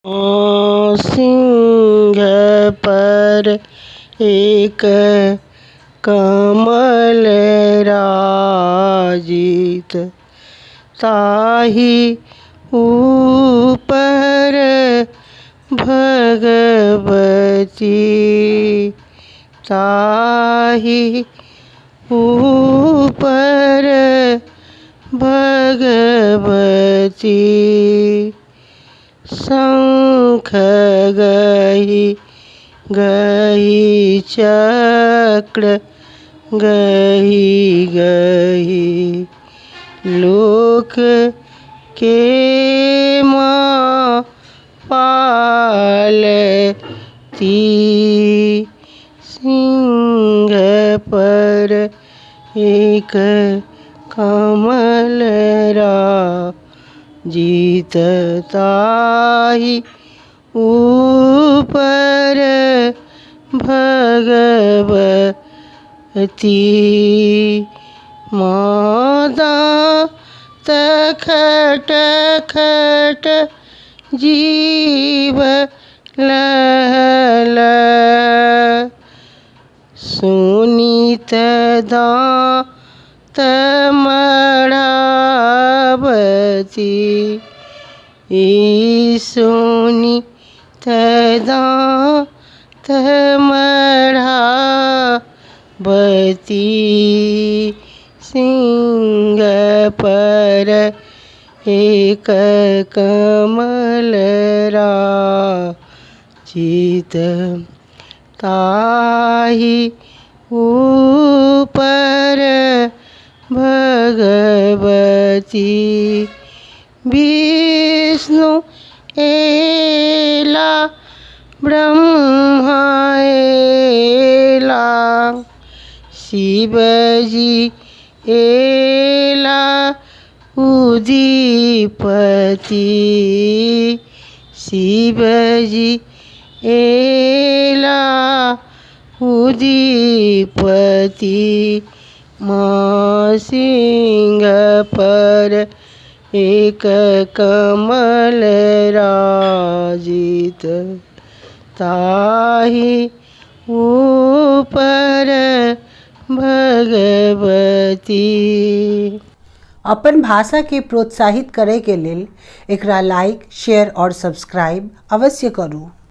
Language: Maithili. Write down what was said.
सिंह पर एक कमल राजित, ताहि ऊपर भगवती, ताहि ऊपर भगवती। शंख गही गही चक्र गही गही, लोक के माँ पालती। सिंह पर एक कमल राजित, ताहि ऊपर भगवती। मादा खट खट जीव लहल, सुनीत दाँत मढ़ावती। ई सुनीत दाँत मढ़ावती। सिंह पर एक कमल राजित, ताहि ऊपर भगवती। विष्णु एला ब्रह्मा एला, शिवजी एला उदीपति। शिवजी एला उदीपति। माँ सिंह पर एक कमल राजित, ताहि ऊपर भगवती। अपन भाषा के प्रोत्साहित करय के लेल एकरा लाइक, शेयर और सब्सक्राइब अवश्य करू।